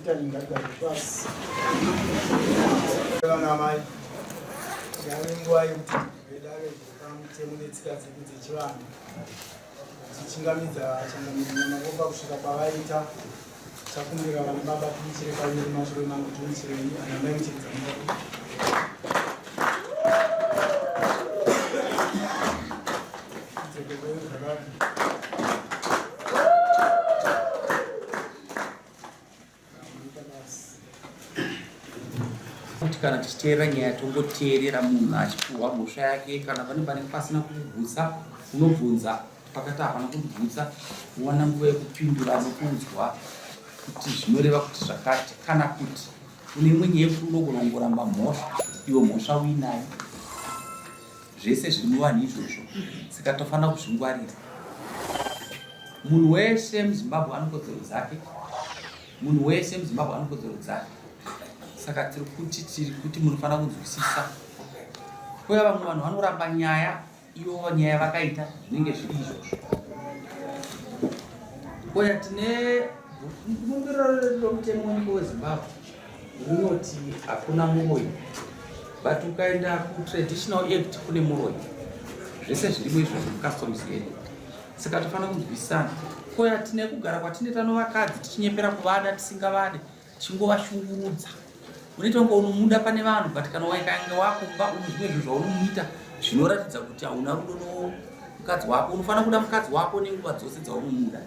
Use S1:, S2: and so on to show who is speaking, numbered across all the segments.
S1: Zita ngatigare pasi. Vana mai, yave nguva yekuti vedare pamutemo netsika dzedu dzechivanhu tichingamidza changamire Nyamaropa kusvika kwavaita. Chakumbira vana baba timuchire paviri mashure mangu timuchirei ana mai muchiridza moko. Dzokekweyo zvakare.
S2: Kuti kana tichiteerera nyaya tongoteerera munhu achipuhwa mhosva yake kana pane panenge pasina kukugutsa unobvunza pakati hapana kukugutsa wowana nguva yekupindura nokuudzwa kuti zvinoreva kuti zvakati kana kuti une imwe nyaya yekuti unogona kungoramba mhosva iwe mhosva uinayo zvese zviri muvanhu izvozvo saka tofanira kuzvingwarira munhu wese muzimbabwe anokodzero dzake munhu wese muzimbabwe anokodzero dzake saka tiri kuti tiri kuti munofanira kunzwisisa kuya vamwe vanhu vanoramba nyaya ivo nyaya vakaita zvinenge zviri izvozvo koya tine bumbiro romutemo wenyika wezimbabwe rinoti hakuna muroyi but ukaenda kutraditional act kune muroyi zvese zvirimo izvozvo mucustoms yedu saka tofanira kunzwisana koya tine kugara kwatinoita novakadzi tichinyepera kuvada tisingavade tichingovashungurudza unoita kunge unomuda pane vanhu but kana waikange wakumba une zvimwe zvinhu zvaunomuita zvinoratidza kuti hauna rudo nomukadzi wako unofanira kuda mukadzi wako nenguva dzose dzaunomuda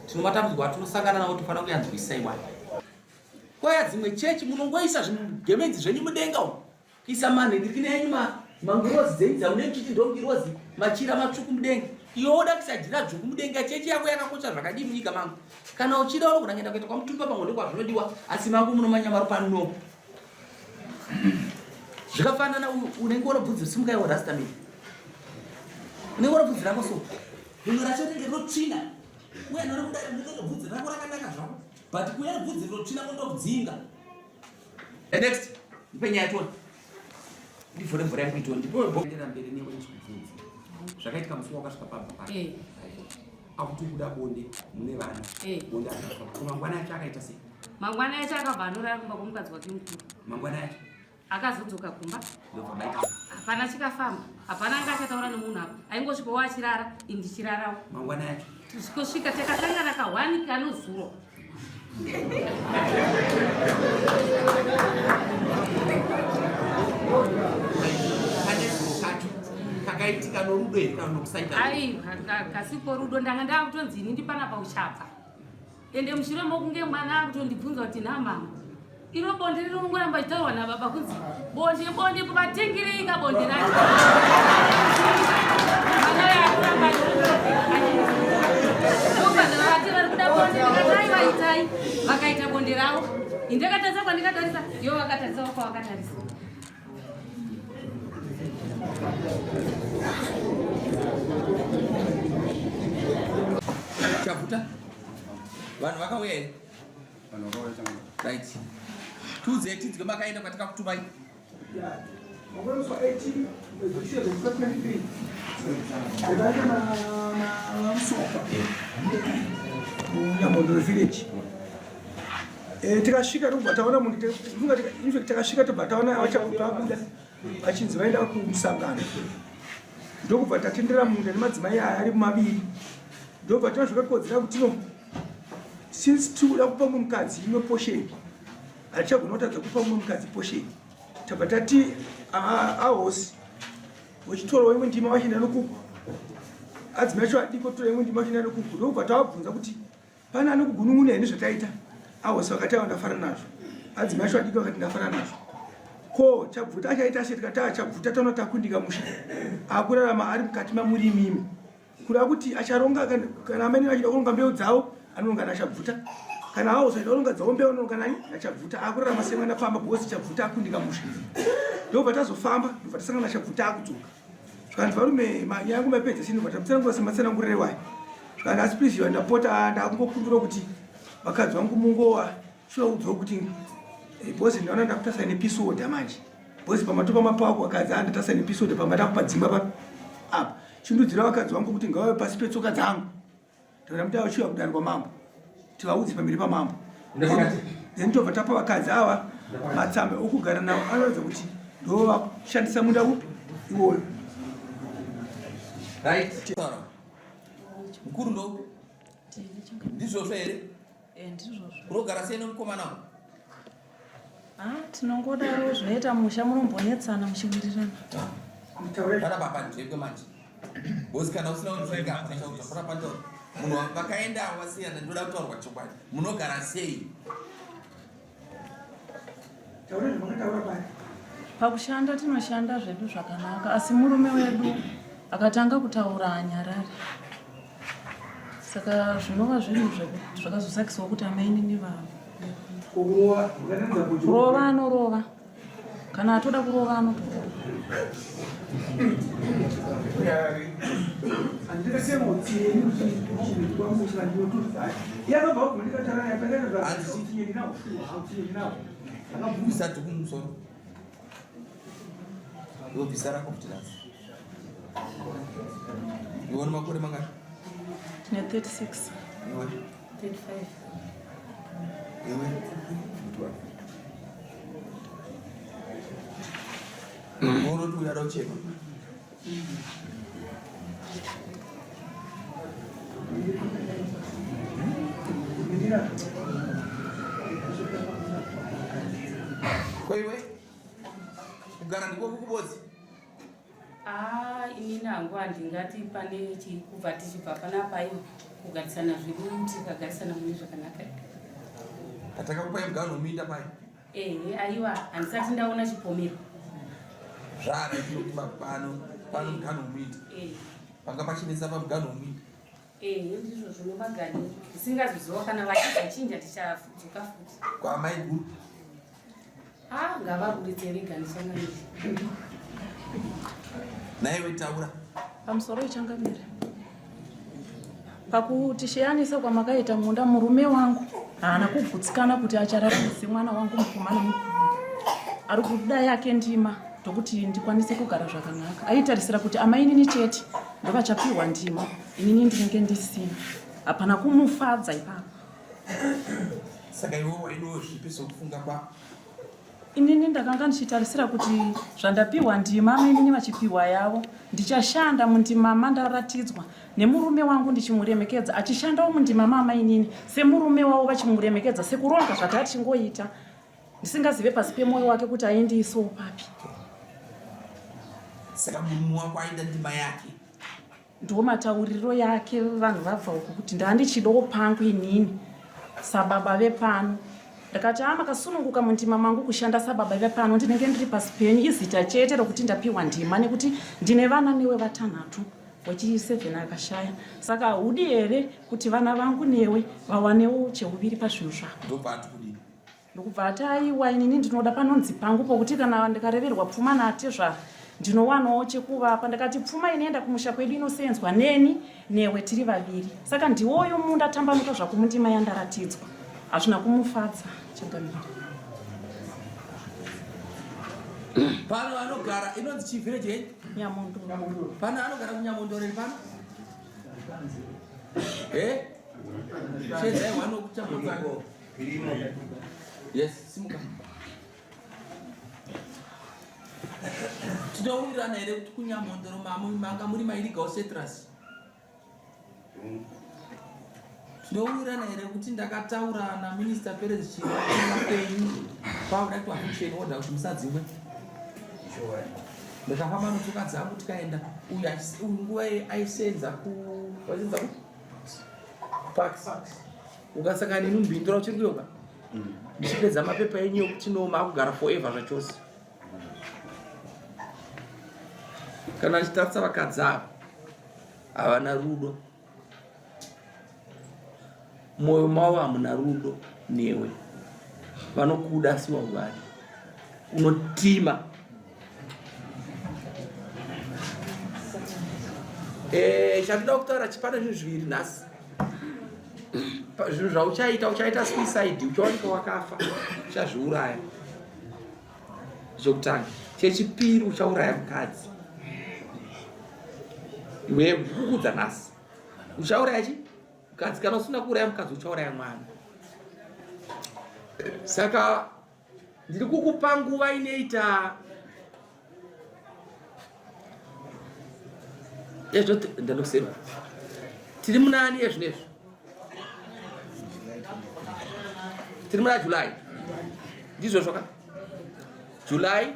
S2: tinomatambudziko atinosangana nawo tofanira kuyanzwisisa iwayo Kwaya dzimwe chechi munongoisa zvigemenzi zvenyu mudenga umu kuisa manhingirikini enyu mangirozi dzenyu dzamunenge muchiti ndongirozi machira matsvuku mudenga iwe woda kuisa jira dzvuku mudenga chechi yako yakakosha zvakadii munyika mangu kana uchida unogona kuenda kuita kwamutumba pamwe ndokwazvinodiwa asi mangu munomanya maropa no zvikafanana unenge unobvudzi simuka iwo rastamini unenge unobvudzi rako so rimwe racho rinenge rinotsvina uye norekuda bvudzi rako rakanaka zvako but kuya bvudzi rinotsvina kondokudzinga next ndipe nyaya tona ndivhure mvura yangu itoni ndipendera mberi newe ndichikubvunza zvakaitika musi wakasvika pamba pake eh. akuti kuda bonde mune vana eh. bonde akafamba mangwana acho akaita sei
S3: mangwana acho akabva anorara kumba kwomukadzi wake mukuru
S2: mangwana acho
S3: Akazodzoka kumba hapana chikafamba, hapana anga achataura nemunhu apa, aingosvikawo achirara ini ndichirarawo.
S2: Mangwana yacho
S3: tichisvika takasangana kahwani kanozuro
S2: kakaitika norudo here kana nokusaita?
S3: Aiwa, kasiko rudo, ndanga ndakutonzi ini ndipanapa uchabva. Ende mushure mokunge mwana akutondibvunza kuti nhamama iro bonde rinongoramba chitaurwa nababa kunzi bonde bonde kuvatengerei ka bonde racho mwana uyo akuramba vati vari kuda bonde ndikatai vaitai vakaita bonde ravo indakatarisa kwandikatarisa ivo vakatarisa kwavakatarisa
S2: Chavuta vanhu vakauya here?
S4: Vanhu vakauya changu.
S2: Right. Tuze tidzwe makaenda kwatikakutumai.
S1: Yeah. Musi wa 18 mwedzi 23 ndakaenda naMusoka kuNyamhondoro village. Eh, tikasvika tobva taona munhu infact takasvika tobva taona vachabva vabuda vachinzi vaenda kumusangano ndokubva tatendera munda nemadzimai aya ari maviri ndobva tona zvakakodzera kuti no since tikuda kupa mumwe mukadzi imwe posheni hatichagona kutadza kupa mumwe mukadzi posheni tabva tati ahosi vochitorawo imwe ndima vachienda nokuku adzimai acho adiko tora imwe ndima vachienda nokuku ndokubva tavabvunza kuti Pane anokugunun'una here nezvataita? Ahosi vakati ava ndafara nazvo. Adzimai acho adiki vakati ndafara nazvo. Ko Chabvuta achaita sei tikati ah Chabvuta taona takundika musha. Akurarama ari mukati mamuri imimi. Kureva kuti acharonga kana amene vachida kuronga mbeu dzavo anoronga naChabvuta. Kana ahosi achida kuronga dzavo mbeu anoronga nani naChabvuta. Akurarama semwana pamba because Chabvuta akundika musha. Ndobva tazofamba ndobva tasangana naChabvuta akudzoka. Zvikanzi varume nyaya yangu maipedza sei ndobva tamutsanangura sematsanangurire wayo. Zvikanzi asi please ndapota ndakungokumbira kuti vakadzi vangu mungowa shuwa udzwa kuti eh, because ndaona ndakutasai nepeace order manje because pamatopa mapako vakadzi ah ndatasai nepeace order pamba ndakupadzimba pa apa chindudzira vakadzi vangu kuti ngavave pasi petsoka dzangu Takaita vachiuya kudare kwamambo tivaudze pamberi pamambo. Then tobva tapa vakadzi ava matsamba okugara nawo anoratidza kuti ndovashandisa munda upi iwoyo.
S4: Right. Mukuru ndo ndizvozvo here?
S5: Eh, ndizvozvo.
S4: Unogara sei nemukomana uyu?
S5: Ah, tinongodaro zvinoita musha munombonetsana muchiwirirana.
S4: Pana baba ndekwe manje. Bosi kana usina kunzvenga hapana chauta. Pana pano munhu vakaenda wasiyana ndoda kutaurwa chokwadi. Munogara sei?
S5: Pakushanda tinoshanda zvedu zvakanaka asi murume wedu akatanga kutaura anyarari. Saka zvinova zvinhu zvakazosakisawo kuti amainini vavo. Kurova anorova. Kana atoda kurova anotorova.
S4: Bvisa dhuku mumusoro. Iwe bvisa rako futi nhasi. Iwe une makore mangani?
S5: Tine 36.
S4: Iwe?
S3: 35.
S4: Iwe? Unoti uyu ada kuchema. Ko iwe? Kugara ndiko kukubodzi?
S3: Ah, inini hangu handingati pane kubva tichibva panapa iwo kugarisana zvedu tikagarisana mune zvakanaka.
S4: Patakakupai mugano weminda pai?
S3: Ehe, aiwa handisati ndaona chipomero.
S4: Zvara kuti pano pano mugano weminda.
S3: Eh.
S4: Panga pachinetsa pamugano weminda.
S3: Ehe, ndizvo zvinovagani. Ndisingazoziva kana vachizochinja tichadzoka futi.
S4: Kwamai guru.
S3: Ah, ngavaburitse vega ndichangamire.
S4: Naiwe taura.
S5: Pamusoro ichangamire. Pakutishiyanisa kwamakaita munda murume wangu haana kugutsikana kuti achararamise mwana wangu mukomana mukuru. Ari kuda yake ndima ndokuti ndikwanise kugara zvakanaka. Aitarisira kuti amainini chete ndovachapiwa ndima inini ndinenge ndisina. Hapana kumufadza ipapo.
S4: Saka iwe waidiwo zvipi sokufunga kwako?
S5: Inini ndakanga ndichitarisira kuti zvandapiwa ndima amainini vachipiwa yavo ndichashanda mundima mandaratidzwa nemurume wangu ndichimuremekedza achishandawo mundima maamainini semurume wavo vachimuremekedza sekuronga zvatanga tichingoita ndisingazive pasi pemwoyo wake kuti aindiisawo papi.
S4: Saka murume wako aida ndima yake?
S5: Ndiwo matauriro yake vanhu vabva uku kuti ndandichidawo pangu inini sababa vepano. Ndakati haa makasununguka mundima mangu kushanda sababa vepano ndinenge ndiri pasi penyu izita chete rokuti ndapiwa ndima nekuti ndine vana newe vatanhatu wechi7 akashaya saka haudi here kuti vana vangu newe vawanewo cheuviri pazvinhu zvako.
S4: Ndobva ati kudini?
S5: Ndokubva ati aiwa inini ndinoda panonzi pangu pokuti kana ndikareverwa pfuma natezvara ndinowanawo chekuvapa. Ndakati pfuma inoenda kumusha kwedu inosenzwa neni newe tiri vaviri saka ndiwoyo munda tambanuka zvako mundima yandaratidzwa. Hazvina kumufadza changamire.
S4: Pano anogara inonzi chii village yenyu?
S5: Nyamondoro.
S4: Pano anogara kuNyamondoro iri pano? Eh? Shedzai wano kuChamondoro. Yes, simuka. Tinowirirana here kuti kuNyamondoro manga muri maillegal settlers? Tinowirirana here kuti ndakataura naMinister Perez Chirwa penyu pakuda kuitwa eviction order kuti musadzingwe? Ndakafamba netsoka dzangu tikaenda uyu nguva aisenza ku waisenza ku Parks. Ukasangana neni muBindura uchiri kuyoka ndichipedza mapepa enyu ekuti no makugara forever zvachose. Kana ndichitarisa vakadzi ava havana rudo, mwoyo mavo hamuna rudo newe, vanokuda asi wauvadi, unotima. Eh, chandinoda kutaura chipano zvinhu zviviri nhasi. Zvinhu zvauchaita, uchaita suicide, uchawanika wakafa, uchazviuraya. Chokutanga. Chechipiri uchauraya mukadzi. Iwe kukudza nhasi. Uchauraya chi? Mukadzi kana usina kuuraya mukadzi uchauraya mwana. Saka ndiri kukupa nguva inoita ezvo ndanokusema tiri munani ezvinezvi tiri muna July ndizvozvo ka July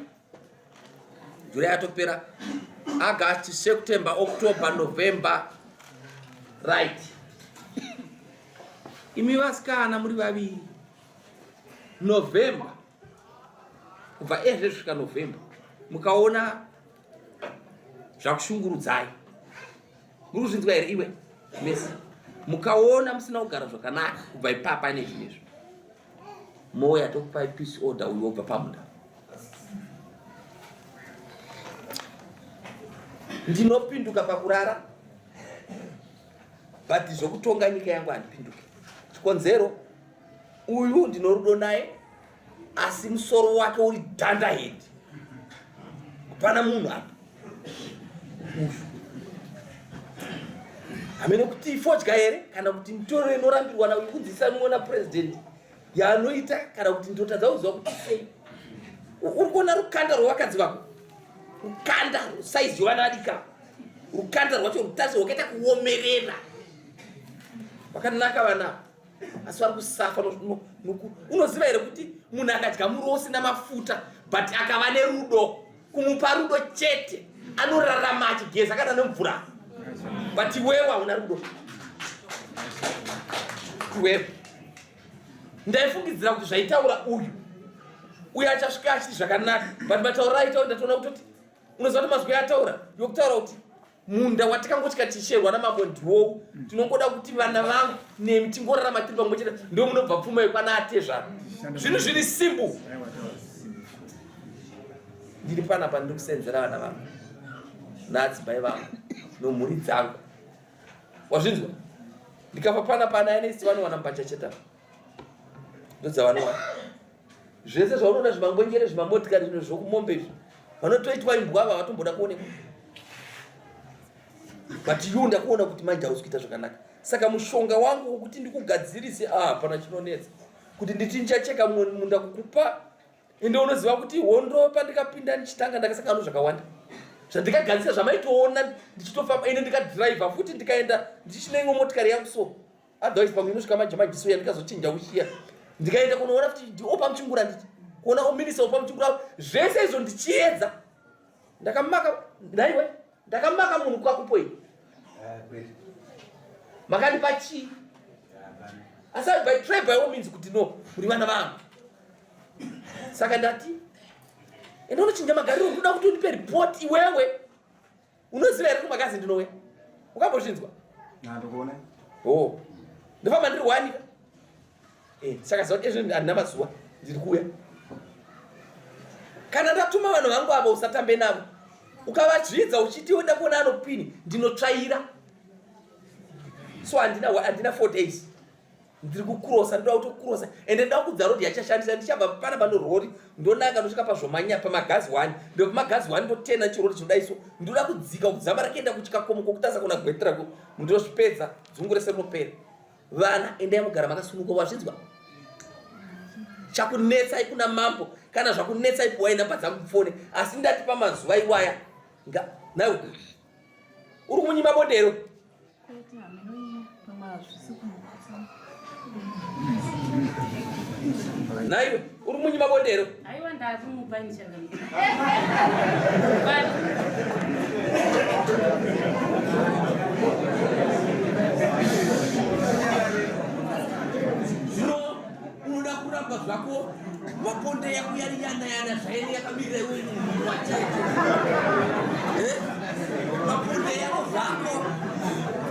S4: July yatopera August September October November right imi vasikana muri vaviri November kubva ezve kusvika November mukaona zvakushungurudzai muri kuzvinzwa here iwe mesi mukaona musina kugara zvakanaka kubva ipapa nezvinezvi mouya tokupai peace order uyu wobva pamunda ndinopinduka pakurara but zvokutonga nyika yangu handipinduki chikonzero uyu ndinorudo naye asi musoro wake uri danda head hapana munhu apa uyu hamene kuti ifodya here kana kuti mitoro inorambirwa nauyu kunzi isanuona president yaanoita kana kuti ndotadza kuziva kuti sei uri kuona rukanda rwevakadzi vako rukanda saizi yevana vadika rukanda rwacho rutasi rwakaita kuomerera vakanaka vana asi vari kusafa unoziva here kuti munhu akadya muriwo usina mafuta but akava nerudo kumupa rudo chete anorarama achigeza kana nemvura but iwewe hauna rudo iwewe ndaifungidzira kuti zvaitaura uyu uyu achasvika achiti zvakanaka but matauriro aitaura ndatoona kutoti unoziva kuti mazwi ataura yokutaura kuti munda watikangotya ticherwa namambo ndiwowu tinongoda kuti vana vangu nemi tingorarama tiri pamwe chete ndo munobva pfuma yekwana atezvara zvinhu zviri simple ndiri panapa ndiri kusenzera vana vangu naadzimai vangu nomhuri dzangu wazvinzwa ndikafa panapa ana anesi vanowana mubachacheta ndodzavanowana zvese zvaunoona zvimangwenjere zvimamotikari zvino zvokumombe izvi vanotoitwa imbwa ava vatomboda kuonekwa but you ndakuona kuti manje hausi kuita zvakanaka saka mushonga wangu wokuti ndikugadzirise ah pana chinonetsa kuti nditi ndichacheka munda kukupa ende unoziva kuti hondo pandikapinda ndichitanga ndakasangana zvakawanda zvandikagadzisa zvamaitoona ndichitofamba ende ndikadhiraivha futi ndikaenda ndichine imwe motikari yangu so otherwise pamwe inosvika manje majiso yandikazochinja ushiya ndikaenda kunoona kuti ndiopa muchingura nditi kuona ominisa opa muchingura zvese izvo ndichiedza ndakamaka ndaiwe ndakamaka munhu kwakupo ini eh, makandipa chii asi by try by all means kuti no muri vana vangu saka ndati enda unochinja magariro ndoda kuti undipe report iwewe unoziva here kumakazi ndinouya ukambozvinzwa
S6: ndokuona
S4: oh ndofamba ndiri wanika eh, saka ziva kuti ezvo handina mazuva ndiri kuuya kana ndatuma vanhu vangu avo usatambe navo ukavazvidza uchiti woda kuona anopini ndinotsvaira so handina handina four days ndiri kukurosa ndoda kutokurosa ende ndoda kudza rodi yachashandisa ndichabva pana pano rori ndonanga ndosvika pazvomanya pamagazi one ndopamagazi one ndotena chirori chinoda iso ndoda kudzika kudzama rakuenda kuchikakomo kokutasa kuna gweti rako ndozvipedza dzungu rese rinopera vana endai mugara makasununguka wazvinzwa chakunetsai kuna mambo kana zvakunetsai puwai namba dzangu pfone asi ndati pamazuva iwaya naiwe uri kumunyima bondero Naiwe uri munyima bondero?
S3: Aiwa ndakumupa ini changamire.
S4: Zvino unoda kuramba zvako waponde yako yari yana yana zvaine yakamirira iwe munhu wachete eh? maponde yako zvako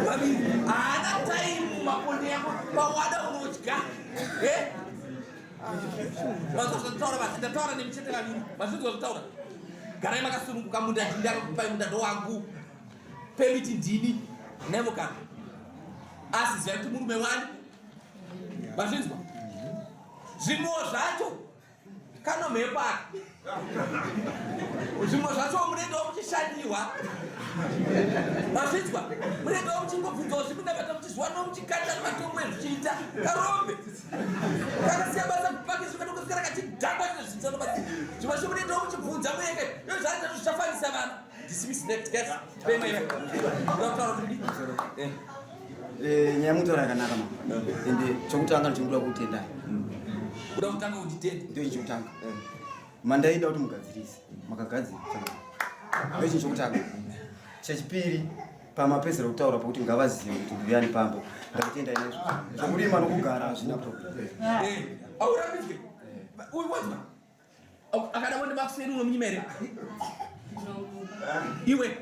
S4: vaviri haana taimu maponde yako pawada unodya eh? Mazwa zvanditaura vasi ndataura nemichete vaviri mazvinzwa zvataura garai makasununguka munda ndakakupai munda ndowangu pemiti ndini nemukana asi zivai kuti murume wani mazvinzwa zvimwewo zvacho kanomhepo aka Zvimwe zvacho munenge muchishandirwa. Mazvinzwa? Munenge muchingobvunzawo zvimunabata muchizwana muchikanda matombo ezvichiita. Karombe. Kakasiya basa kupakisa katokuswera kachidhakwa chizvichano basi. Zvimwe zvacho munenge muchibvunza muyeke. Iyo zvaita zvichafanisa vana. Dismiss next guest. Pemwe. Unotaura kuti eh.
S6: Eh, nyaya mutaura yakanaka ma ende chokutanga ndichinoda kutendai
S4: uda kutanga kunditenda
S6: ndio chokutanga eh. mandaida kuti mugadzirise makagadzirisa ndio chinhu chokutanga chechipiri pamapedzera kutaura pokuti ngavazive kuti ndiyani pambo ndakutendai naizvo zvokurima nokugara hazvina problem
S4: eh, aurambidzwe uyu wazwa akada bonde makuseni unomunyima here iwe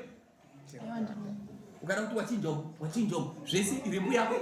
S4: ukada kuti wachinja uku wachinja uku zvese iri mbuya yako.